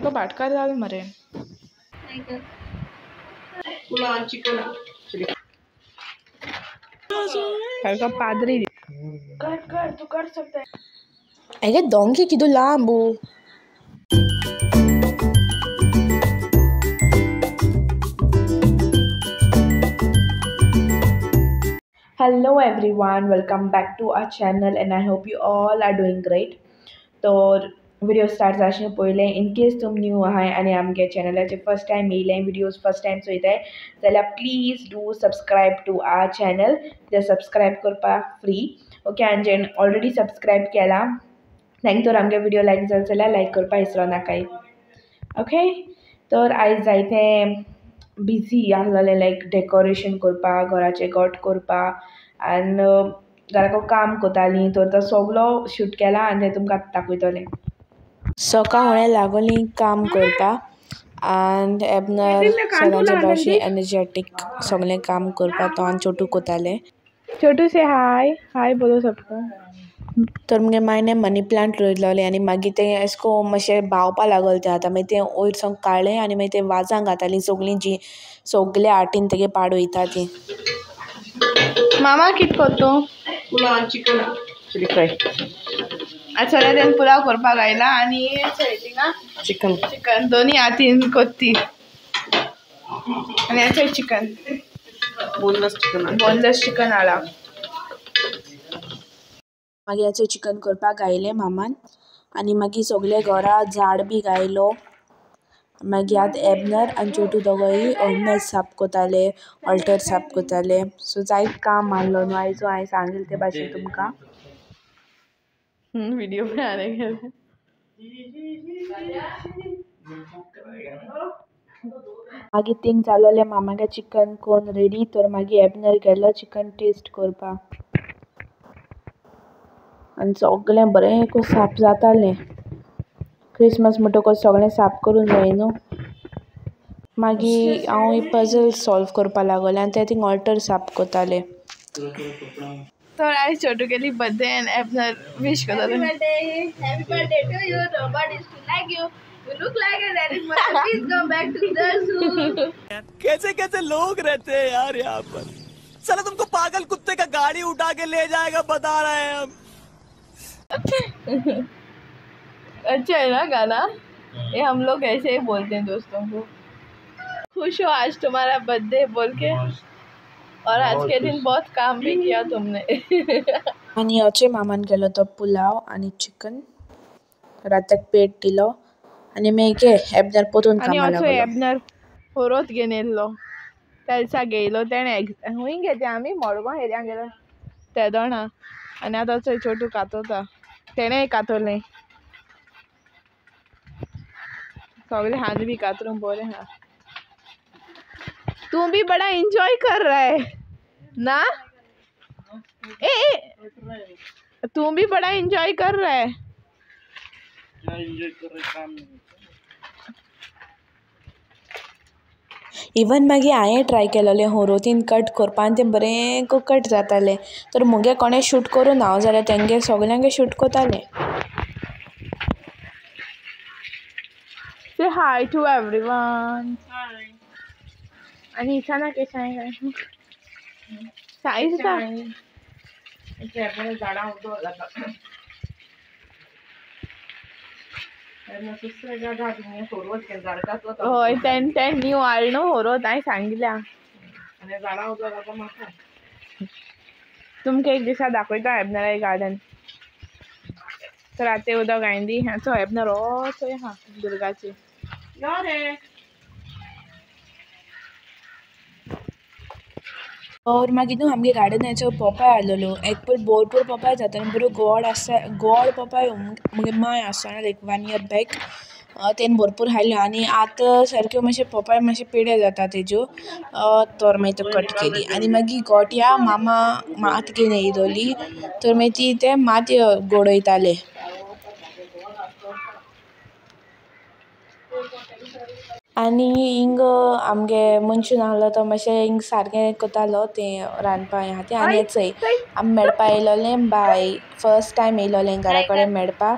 सारको भाटकार जालो मरे. सारको पाद्री. कर कर तू कर सकता है. अगे डोंकी कितू लांब. Hello everyone, welcome back to our channel and I hope you all are doing great. तर व्हिडिओ स्टार्ट जावचे पयलें इन केस तुम न्यू आहाय आनी आमगे चॅनलाचेर फर्स्ट टायम येयलें, व्हिडियोज फर्स्ट टायम चोयताय जाल्यार please do subscribe to our channel. ते सबस्क्रायब करपाक फ्री ओके. आनी जेण ऑलरेडी सबस्क्रायब केला तांकां तर आमगे व्हिडिओ लायक जाल जाल्यार लायक करपाक विसरो नाकाय ओके. तर आयज जायतें बिजी आहलोलें, लायक डेकोरेशन करपाक, घराचें गोट करपाक आनी घराको काम करतालीं. तर तो सगलो शूट केला आनी तें तुमकां दाखयतलें. सकाळ लागोली काम करपाक आनी एबनर सदांचे भाशेन एनर्जेटीक सगळें काम करपाक तो आनी छोटू कोताले. छोटू से हाय हाय बोलो सबको. तर मुगे मायने मनी प्लांट रोयलोलें आनी मागीर तें एशें मातशें बावपा लागोल तें आतां. मागीर तें वयर सावन काडलें आनी मागीर तें वाजां घातालीं सगळीं जीं सगळ्या आटीन तेगे पाड वयता तीं. मामा कित करता तूं? Pulao chicken chilli fry. आज सगळ्या तेन पुलाव करपाक आयला आनी थिंगा चिकन चिकन दोनी हातीन कोत्ती आनी हें chicken boneless chicken boneless chicken हाडला. मागीर हाचें चिकन करपाक घायलें मामान आनी मागीर सगळे घरा झाड बी घायलो. मागीर आतां एबनर आनी छोटू दोगोय मेज साफ करताले, ऑल्टर साफ करताले. सो जायत काम आहलो न्हू आयजो, हांवें सांगिल्लें ते भाशेन तुमकां. व्हिडिओ बनाने. मागीर थिंग जालोलें मामागे चिकन कोन्न रेडी. तर मागीर एबनर गेलो चिकन टेस्ट करपाक आनी सगळें बरें करून साफ जातालें. क्रिसमस म्हणटकच सगळें साफ करूंक जाय न्हू. मागीर हांव एक पजल सॉल्व करपाक लागोलें आनी ते थिंग ऑल्टर साफ करताले. तर आयज छोटू गेली बर्थडे आनी एबनर विश करताले. Happy birthday to you. Nobody is to like you. You look like an animal. Please come back to the zoo. कैसे कैसे लोग रहते हैं यार यहाँ पर. साला तुमको पागल कुत्ते का गाड़ी उठा के ले जाएगा, बता रहे हैं हम. अच्छा है ना गाना? ये हम लोग ऐसे ही बोलते हैं दोस्तों को. खुश हो आज तुम्हारा बर्थडे बोल के, और आज के दिन बहुत काम भी किया तुमने. आनी अचे मामान केलो तो पुलाव आनी चिकन. रात्याक पेट दिलो आनी मागीर एबनर परतून कामाक लागलो. एबनर होरोत घेवन येयल्लो, त्या दिसा घेयलो तेणें. खूंय घेते आमी मडगांव एरिया गेलो तेदोणा. आनी आतां चोय छोटू कातोता, तेणेंय कातोलें सगळे हात बी कातरून बरें आहा. तू भी बड़ा एंजॉय कर रहा है ना? ए, ए तू भी बड़ा एंजॉय कर रहा है. एंजॉय कर रहे काम नहीं. इवन मागीर हांवें ट्राय केलोलें होरोतीन कट करपा आनी तें बरें कट जातालें. तर मुगे कोणें शूट करूं ना, हांव जाल्यार तेंगे सगल्यांगे शूट करतालें. Say hi to everyone. Hi. आनी इसाना केशें काय साई सुद्दां झाडां उदक जाता. हय तेण तेण न्यू हाडलो न्हू होरोत हांवें सांगिल्ल्या. झाडां उदक जाता म्हाका. तुमकां एक दिसा दाखयता एबनरा गार्डन. तर आतां उदक हांवें दी चोय एबनर हो चोय आहा दुर्गाची. यो रे. और मागीर न्हू आमगे गार्डनाचो पोपाय आसलेलो एक पयर भरपूर पोपाय जाता आनी बऱ्यो गोड आसता. गोड पोपाय मुगे मांय आसतना लायक 1 इयर बॅक तेणें भरपूर खायल्यो आनी आतां सारक्यो मातशे पोपाय मातशे पेडे जाता तेज्यो. तर मागीर त्यो कट केली आनी मागीर गोट्या मामा मात घेवन येयलोली तर मागीर ती ते माती गोडयताले. आनी हिंग आमगे मनशून आहलो तो मातशें हिंग सारकें करतालो तें रांदपा हें आहा तें. आनी चोय आमी मेळपा येयलोलें बाय, फर्स्ट टायम येयलोलें घरा कडेन मेळपा.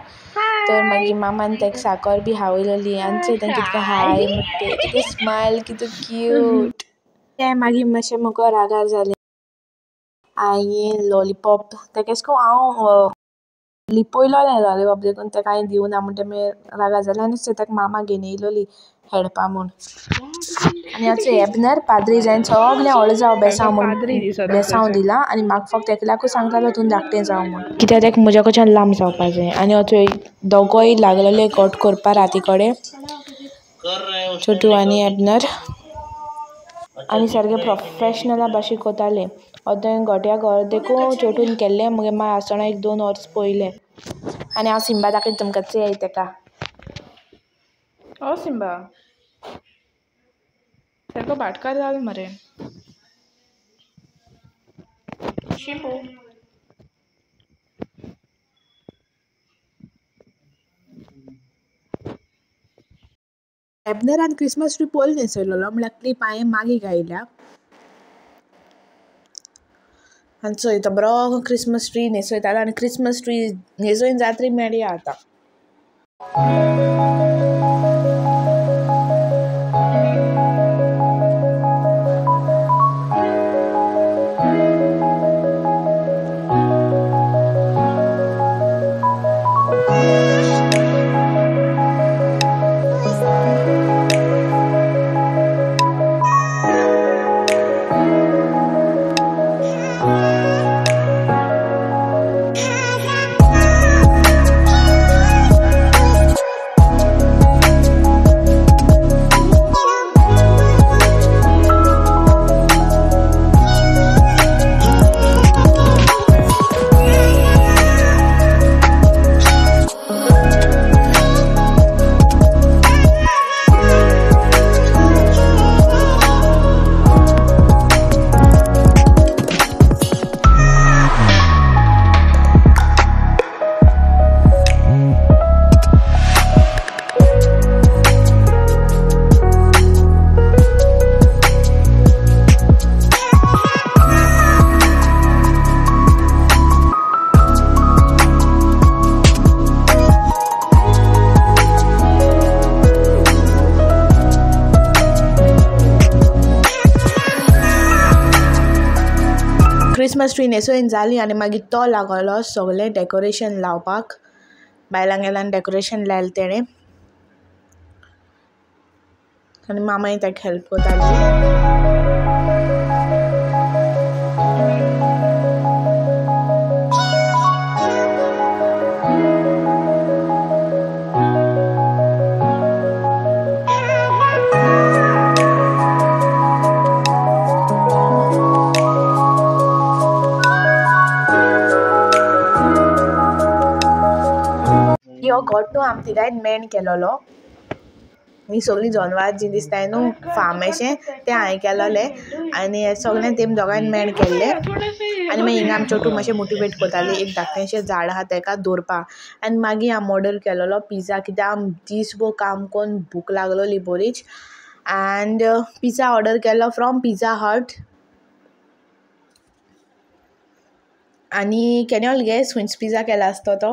तर मागीर मामान ताका साकर बी खावयलेली आनी चोय तें कितको हाय म्हणटा तेगे स्मायल कितू क्यूट. तें मागीर मातशें मुको रागार जालें. हांयें लॉलीपॉप ताका एशें कोन्न हांव लिपयलोलें लॉलीपॉप देखून ताका हांयें दिवना म्हूण तें मागीर रागार जालें आनी ताका मामा घेवन येयलोली खेळपा म्हूण. आनी आतां एबनर पाद्री जायन सगळें व्हडलें जावं बेसांव म्हूण बेसांव दिलां आनी म्हाका फक्त एकल्याकूच सांगतालो तूं धाकटें जावं म्हूण कित्याक ताका म्हज्या कडच्यान लांब जावपा जाय. आनी आतां दोगोय लागलेले गोट करपा राती कडेन, छोटू आनी एबनर. आनी सारके प्रोफेशनला भाशेन कोताले. अर्दें गोट्याक अर्देकू छोटून केल्लें, मुगे माय आसतना एक 2 वर्स पयलें. आनी हांव सिम्बा दाखयता तुमकां, चोयाय तेका. ओ सिम्बा सारको भाटकार जालो मरे. शिंबू एबनरान क्रिसमस ट्री पयलीं न्हेसयलेलो म्हळ्यार क्लिप हांवें मागीर घायल्या. आनी चोय तो बरो क्रिसमस ट्री न्हेसयतालो आनी क्रिसमस ट्री न्हेसोवन जात्री मेळया आतां. क्रिसमस ट्री न्हेसोवन जाली आनी मागीर तो लागलो सगळें डेकोरेशन लावपाक. बायलां डेकोरेशन लायलें तेणें आनी मामाय ताका हेल्प करताली. हो गोट न्हू आमी तिगांयन मेण केलोलो. ही सगळीं जनवार जी दिसताय न्हू फार्म अशें तें हांवें केलोलें आनी सगळें तेम दोगांयन मेण केल्लें. आनी मागीर हिंगा आमी छोटू मातशें मोटिवेट करताली एक धाकटेंशें झाड आहा तेका दवरपा. आनी मागीर आमी ऑर्डर केलोलो पिझ्झा कित्याक आमी दीसभर काम करून भूक लागलोली बरीच. एंड पिझ्झा ऑर्डर केलो फ्रॉम पिझ्झा हट. आनी can you all guess खंयचो पिझ्झा केला आसतो तो?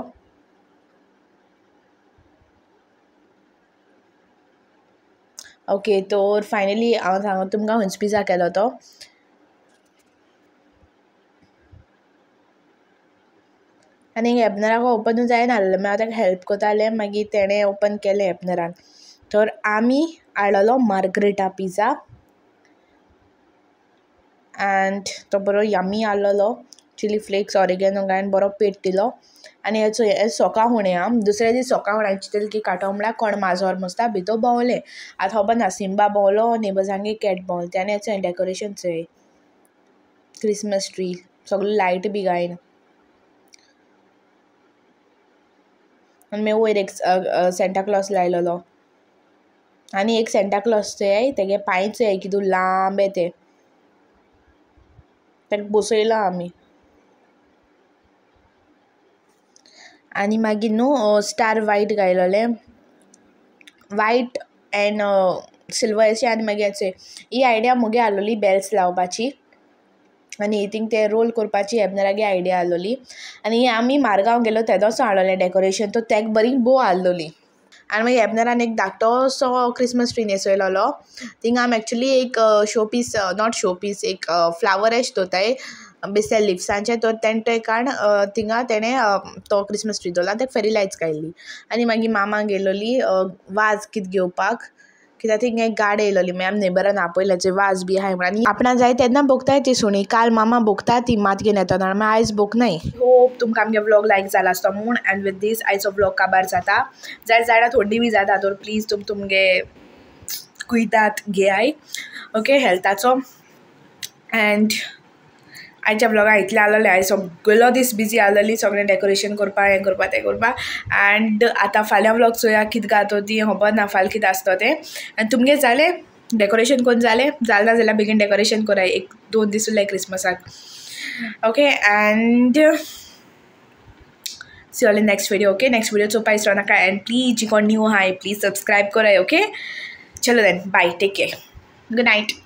ओके, तर फायनली हांव सांगता तुमकां खंयचो पिझ्झा केलो तो. आनी एबनराक ओपनूय जायना आसलें, मागीर हांव ताका हेल्प करतालें, मागीर तेणें ओपन केलें एबनरान. तर आमी हाडलेलो मार्गरेटा पिझ्झा एंड तो बरो यम्मी आहलोलो. चिली फ्लेक्स ऑरिगेनो घालून बरो पेट दिलो. आनी हें सोका हुणे आं, दुसरे दीस सोका हुणे चिंतलें की काटो म्हळ्यार कोण माजोर मस्ता भितर भोंवलें. आतां खबर ना सिम्बा भोंवलो नेबर्सांगे कॅट भोंवलें. तेणें चोय डेकोरेशन चोय क्रिसमस ट्री सगळी लायट बी घायन. आनी मागीर वयर एक सेंटा क्लॉस लायलेलो. आनी एक सेंटा क्लॉस चोय तेगे पांय चोय कितू लांबे ते, ताका बसयला आमी. आनी मागीर न्हू स्टार वायट घायलोलें, वायट एंड सिल्वर अशें. आनी मागीर चोय ही आयडिया मुगे आहलोली बेल्स लावपाची. आनी थिंग ते रोल करपाची एबनरागे आयडिया आहलोली. आनी आमी मारगांव गेलो तेदोसो हाडलोलें डेकोरेशन, तो तेक बरी बोव आहलोली. आनी मागीर एबनरान एक धाकटोसो क्रिसमस ट्री न्हेसयलोलो. थिंगा आमी एक्चुली एक show piece, not show piece, एक फ्लावर एश दवरताय बेसले लिफ्सांचे, तर तेणें ते काण थिंगा तेणें तो क्रिसमस ट्री दवरला आनी तेका फेरी लायट्स घायल्ली. आनी मागीर मामा गेलोली वाज कित घेवपाक, कित्याक थिंगा एक गाडी येयलोली, मागीर आमी नेबरान आपयलें जे वाज बी आहाय म्हणून. आनी आपणा जाय तेन्ना भोगताय ती सुणी, काल मामा भोगता ती मात घेवन येतना, मागीर आयज भोगनाय. होप तुमकां आमगे व्लॉग लायक जाला आसतो म्हूण. एंड विथ these आयचो व्लॉग काबार जाता. जाय जाणां थंडी बी जाता, तर प्लीज तुम तुमगे कुयदाद घेयाय ओके हेल्थाचो. एंड आयच्या व्लॉगा इतलें आसलेलें. आयज सगळो दीस बिजी आसलेली, सगळें डेकोरेशन करपा, हें करपा, तें करपा. एंड आतां फाल्यां व्लॉग चोया कितें गातो ती खबर ना फाल्यां कितें आसतो तें. आनी तुमगे जालें डेकोरेशन कोन्न जालें? जालें ना जाल्यार बेगीन डेकोरेशन कराय, 1-2 दीस उरले क्रिसमसाक. Okay and see all in next video. Okay next video चोवपा विसरो नाका. एंड प्लीज जी कोण न्यू आहाय प्लीज सबस्क्रायब कराय. ओके चलो then, bye, take care, good night.